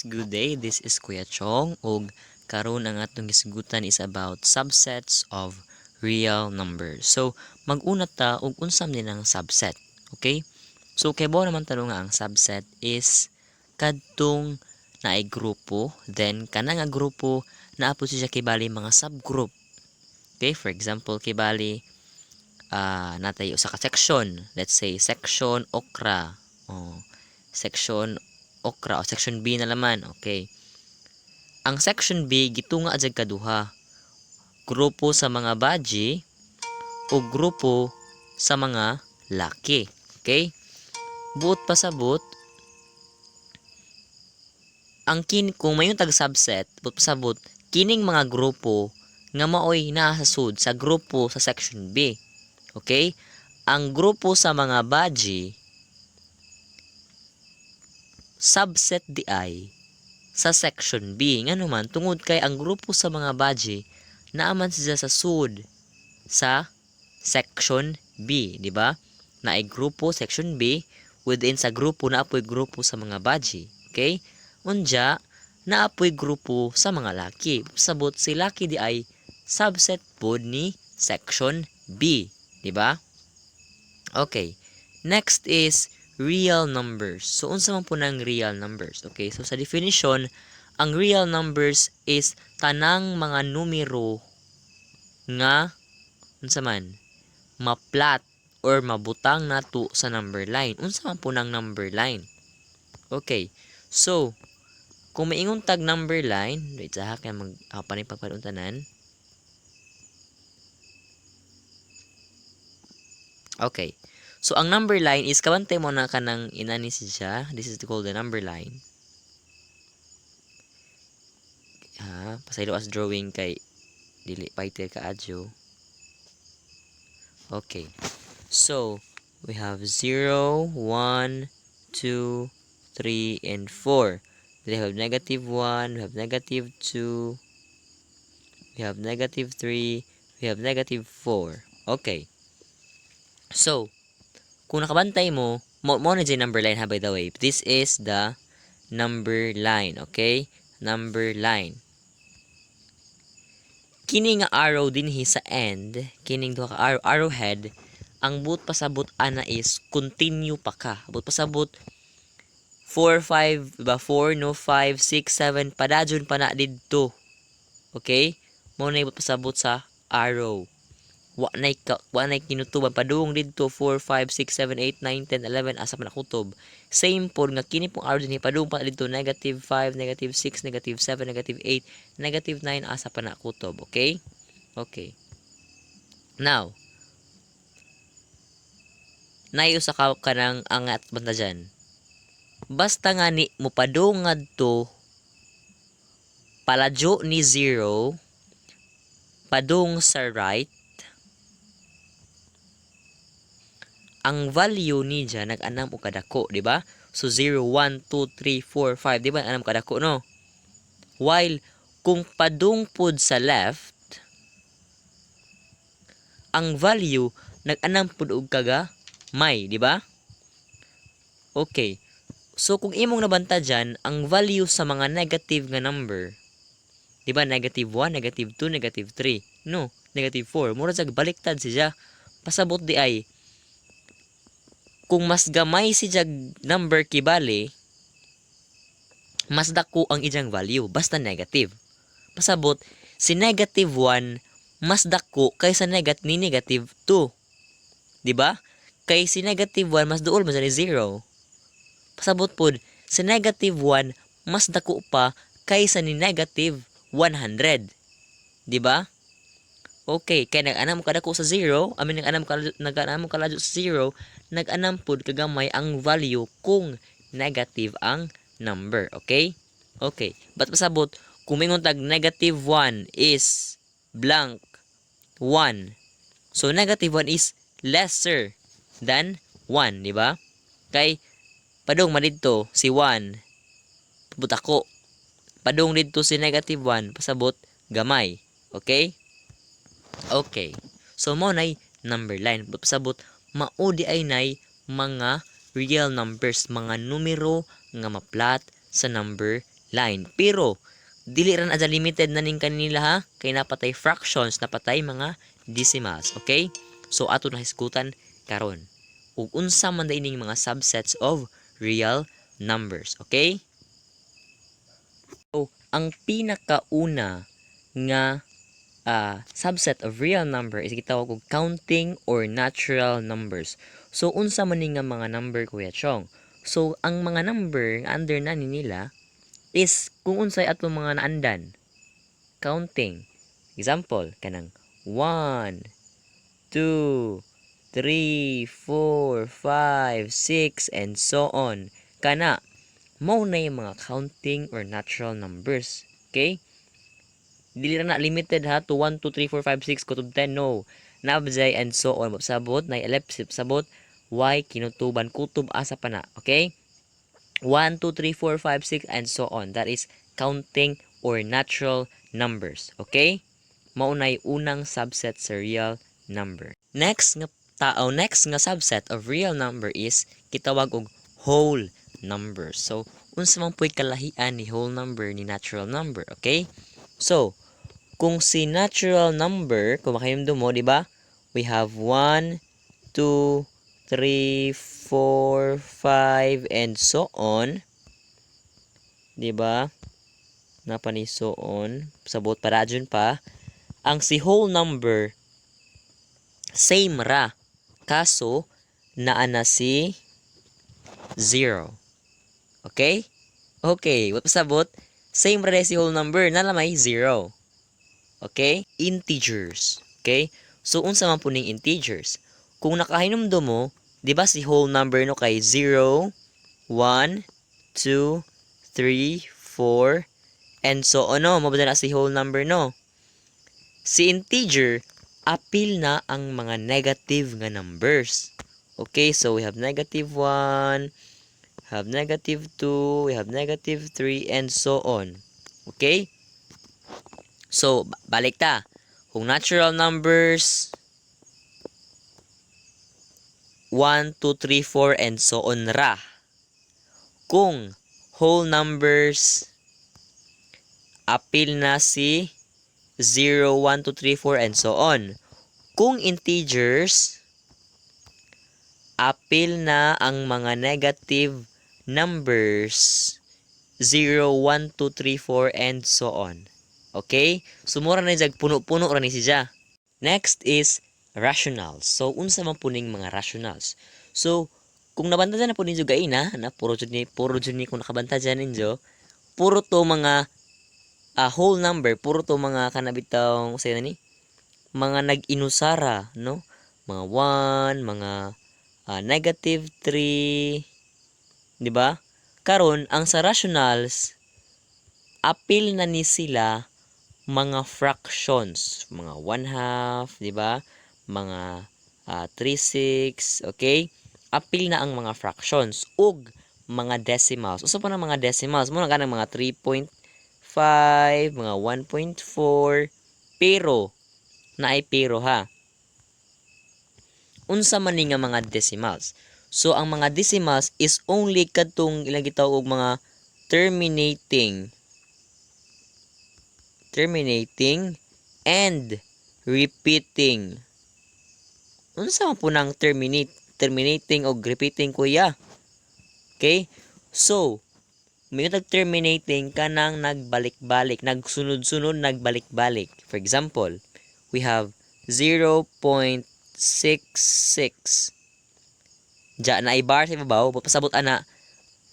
Good day. This is Kuya Chong ug karon ang atong hisgutan is about subsets of real numbers. So, mag-una ta og unsa man ang subset. Okay? So, kay naman tanong nga ang subset is kadtong naay grupo, then kana nga grupo naa po siya kibali mga subgroup. Okay, for example, kibali natay usa ka section. Let's say section okra. Oh, section okra o section B na laman. Okay. Ang section B gitunga jud kaduha. Grupo sa mga baji o grupo sa mga laki. Okay? Buot pasabot, ang kin kung mayon tag subset, buot pasabot kining mga grupo nga maoy naa sa sud sa grupo sa section B. Okay? Ang grupo sa mga baji subset di ay sa section B. Ngano man, tungod kay ang grupo sa mga baji naaman siya sa sud sa section B, di ba? Naay grupo section B, within sa grupo naapoy grupo sa mga baji. Okay? Unja, naapoy grupo sa mga laki. Sabot si laki di ay subset pod ni section B, di ba? Okay. Next is real numbers. So, unsa man po nang real numbers? Okay, so sa definition, ang real numbers is tanang mga numero nga unsa man ma-plot or mabutang nato sa number line. Unsa man po nang number line? Okay. So, kung maingon tag number line, wait sa kay mag ako pa rin pagpaduntanan. Okay. So, ang number line is, kabantay mo na kanang inani siya. This is called the number line. Ha, pasaylo as drawing kay dili fighter ka adyo. Okay. So, we have 0, 1, 2, 3, and 4. Then we have negative 1, we have negative 2, we have negative 3, we have negative 4. Okay. So, kung nakabantay mo, mo na dyan number line ha, by the way. This is the number line, okay? Number line. Kini nga arrow dinhi sa end, kining duha ka arrow, arrowhead, ang buot pasabot ana is continue pa ka. Buot pasabot 4, 5, ba 4, no, 5, 6, 7, padayon pa na didto. Okay? Mo na buot pasabot sa arrow. Wa nay kinutuban, padung didto 4, 5, 6, 7, 8, 9, 10, 11, asa pa nakutob. Same pod nga kini pong arrow dinhi, padung pa didto negative 5, negative 6, negative 7, negative 8, negative 9, asa pa nakutob. Okay? Okay. Now, naay usa ka kanang angat banda dyan. Basta nga ni mopadung ngadto paladyo ni 0 padung sa right, ang value niya nag-anam og kadako, di ba? So 0, 1, 2, 3, 4, 5, di ba? Anam kadako, no? While kung padung pod sa left, ang value nag-anam pod og kaga may, di ba? Okay. So kung imong nabanta dyan, ang value sa mga negative nga number, di ba negative 1, negative 2, negative 3, no, negative 4, mura jag baliktad siya. Pasabot di ay kung mas gamay si jag number kibali, mas dako ang iyang value, basta negative. Pasabot, si negative 1 mas dako kaysa ni negative 2. Di ba? Kay si negative 1 mas duol man sa ni 0. Pasabot pod, si negative 1 mas dako pa kaysa ni negative 100. Di ba? Okay, kay nag-anam kadako sa 0, I mean nag-anam kaladyo sa 0, nag-anam pod kagamay ang value kung negative ang number, okay? Okay, but pasabot kung mingon tag negative 1 is blank 1. So negative 1 is lesser than 1, di ba? Kay padung madidto si 1 pabot ako. Padung didto si negative 1, pasabot gamay. Okay? Okay. So mo nay number line. Pasabot mao di ay nay mga real numbers, mga numero nga ma-plot sa number Line. Pero dili ra na limited na ning kanila ha, kay napatay fractions, napatay mga decimals, okay? So ato na hisgutan karon ug unsa man day ining mga subsets of real numbers, okay? So ang pinakauna nga subset of real number is gitawag og counting or natural numbers. So unsa man ni nga mga number, Kuya Chong? So ang mga number under na ni nila is kung unsay atong mga naandan counting. Example, kanang 1, 2, 3, 4, 5, 6, and so on. Kana mao na yung mga counting or natural numbers, okay? Dili ra na limited ha to 1, 2, 3, 4, 5, 6 kutob 10. No, nabjay and so on. Sabot na ellipse, sabot y kinutuban, kutob asa pa na, okay? 1, 2, 3, 4, 5, 6, and so on. That is counting or natural numbers. Okay? Mao nay unang subset sa real number. Next nga tao, next nga subset of real number is gitawag og whole number. So, unsa man puy kalahian ni whole number ni natural number, okay? So, kung si natural number, kung makahinumdum mo, di ba? We have 1, 2, 3, 4, 5, and so on. Di ba? Napa ni so on. Sabot para dyan pa. Ang si whole number, same ra. Kaso, naa na si 0. Okay? Okay, what pasabot? Same ra si whole number, na may 0. Okay? Integers. Okay? So, unsa man po ning integers? Kung nakahinumdum mo, di ba si whole number no kay 0, 1, 2, 3, 4, and so on, no? Mao ba na si whole number, no? Si integer, apil na ang mga negative nga numbers. Okay, so we have negative 1, have negative 2, we have negative 3, and so on. Okay? So, balik ta. Kung natural numbers, 1, 2, 3, 4, and so on ra. Kung whole numbers, apil na si 0, 1, 2, 3, 4, and so on. Kung integers, apil na ang mga negative numbers 0, 1, 2, 3, 4, and so on. Okay? So, mura na jag puno-puno ra ni siya. Next is rationals. So, unsa man po ning mga rationals? So, kung nabanta na po ninyo gaina, na puro jud ni kung nakabanta dyan ninyo, puro to mga whole number, puro to mga kanabitang say na ni mga nag-inusara, no? Mga 1, mga negative 3, di ba? Karon ang sa rationals, apil na ni sila mga fractions, mga 1 half, di ba? Mga 3 6, okay? Apil na ang mga fractions ug mga decimals. Usa pa ng mga decimals, mo na ganang mga 3.5, mga 1.4, pero naay pero ha. Unsa man ni nga mga decimals? So ang mga decimals is only kadtong ilang gitawag og mga terminating and repeating. Unsa man po nang terminating og repeating, kuya? Okay? So, may terminating, kanang nagbalik-balik, nagsunod-sunod, nagbalik-balik. For example, we have 0.66. Diya, na bar sa ibabaw, pasabot ana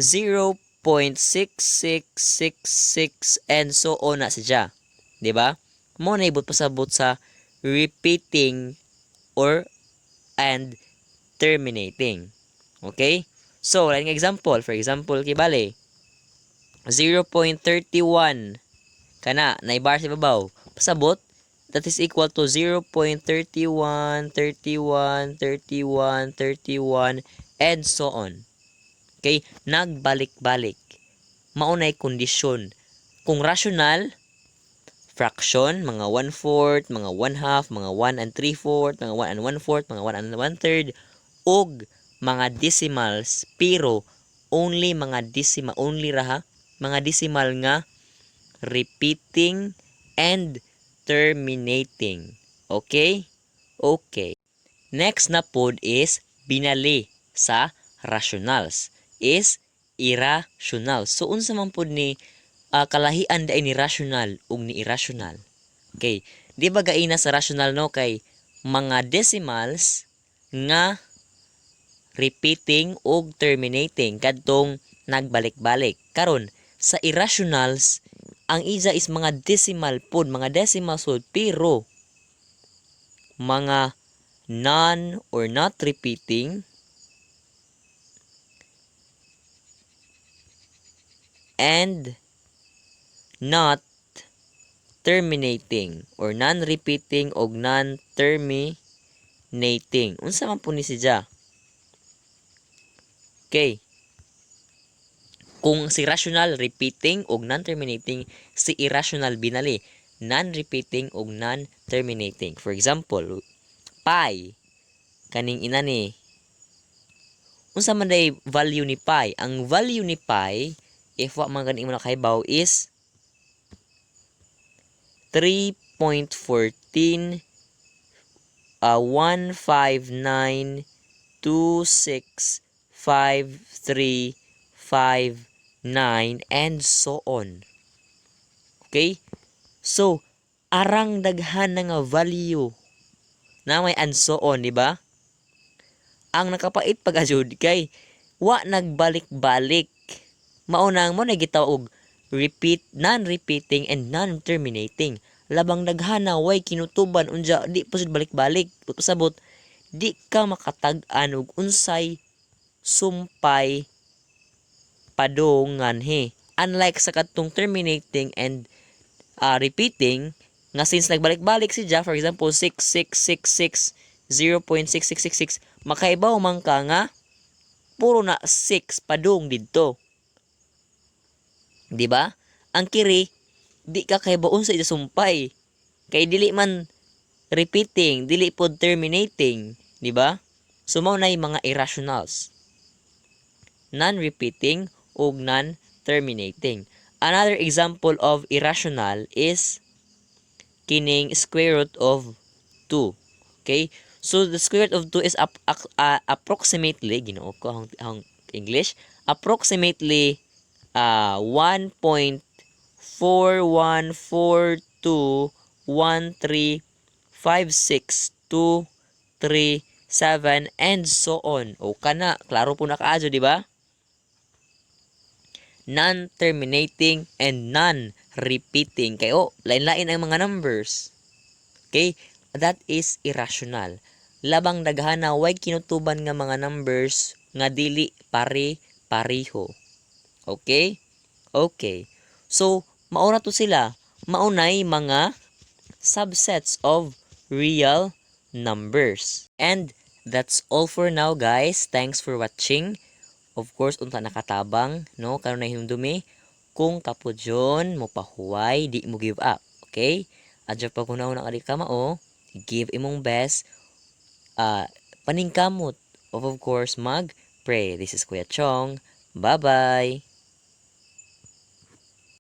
0.6666 and so on na siya. 'Di ba? Mo na ibot pasabot sa repeating or and terminating. Okay? So, like example, for example, kibale 0.31 kana na bar sa ibabaw. Pasabot that is equal to 0.31 31 31 31 and so on. Okay? Nagbalik-balik. Mao nay kondisyon. Kung rational, fraction, mga 1/4, mga 1/2, mga 1 and 3/4, mga 1 and 1/4, mga 1 and 1/3, ug mga decimals, pero only mga decimal, only ra ha, mga decimal nga repeating and terminating. Okay? Okay. Next na pod is binali sa rationals is irrational. So unsa man pod ni kalahian diay ni rational ug ni irrational? Okay. Di ba gaina sa rational, no, kay mga decimals nga repeating ug terminating, kadtong nagbalik-balik. Karon sa irrationals, ang isa is mga decimal pod, mga decimals pod, pero mga non or not repeating and not terminating or non-repeating og non-terminating. Unsa man po ni siya? Okay. Kung si rational repeating og non-terminating, si irrational binali non-repeating og non-terminating. For example, pi, kaning inani. Unsa man day value ni pi? Ang value ni pi, if wa man gani mo nakahibaw, is 3.14 159 26 5 3 5 9 and so on. Okay? So, arang daghan na nga value na may and so on, di ba? Ang nakapait pag ajud kay wa nagbalik-balik. Mao na mo na gitawag og repeat, non-repeating and non-terminating. Labang daghana, way kinutuban, unja di pa balik-balik. Pasabot di ka makatag-an og unsay sumpay padung nganhi. Unlike sa kadtong terminating and repeating nga since nagbalik-balik si ja, for example 6666 0.6666, makaibaw man ka nga puro na 6 padung didto. Di ba? Ang kiri, di ka kaibaw unsa ija sumpay. Kay dili man repeating, dili pod terminating, di ba? So mao nay mga irrationals. Non-repeating ug non-terminating. Another example of irrational is kining square root of 2. Okay? So the square root of 2 is approximately, Ginoo ko ang English, approximately 1.41421356 237 and so on. O kana, klaro po na kaadyo, di ba? Non-terminating and non-repeating. Kay oh, lain-lain ang mga numbers. Okay? That is irrational. Labang daghana, way kinutuban nga mga numbers nga dili pare pareho. Okay? Okay. So, mauna to sila. Maunay mga subsets of real numbers. And that's all for now, guys. Thanks for watching. Of course, unta nakatabang, no? Karon na hinumdumi kung kapudyon mo pahuway, di mo give up. Okay? Adyo pa kunaw na kadi ka mao, give imong best, paningkamot of course mag pray. This is Kuya Chong. Bye-bye.